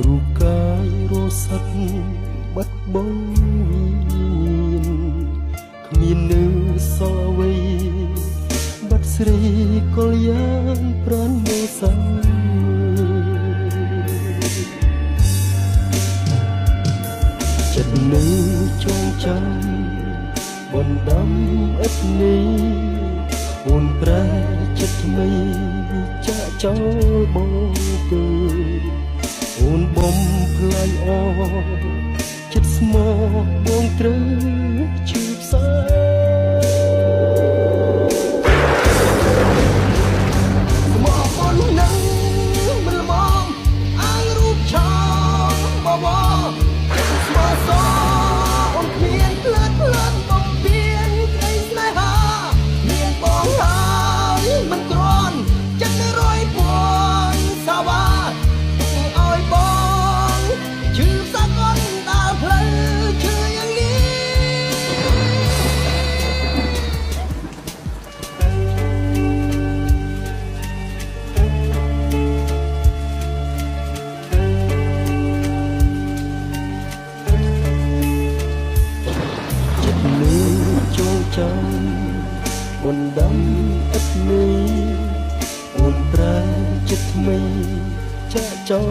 រូបកាយរស័ព្ទបាត់បង់វិញ្ញាណគ្មាននៅសល់អ្វីបាត់ស្រីកល្យានប្រានមកសាចិត្តនៅចងចាំបណ្ដាំឥតនេះអូនប្រែចិត្តថ្មីចាក់ចោលបងទៅអូនបំផ្លាញអចិត្តស្មោះបងត្រូវឈឺផ្សា ស្មោះប៉ុននឹងមិនល្មមអាងរូបឆោមបវរចិត្តស្មោះសអូនគ្មានផ្លើតផ្លើតបំពេញក្តីស្នេហាមានបងហើយមិនគ្រាន់ចិត្តរយពួនសាវ៉ាទុកឲ្យបងឈឺផ្សាកនដាលផ្លូវឈឺយ៉ាងនេះ ចិត្តនៅចងចាំបណ្ដាំឥតនេះអូនប្រែចិត្តថ្មីចាក់ចោ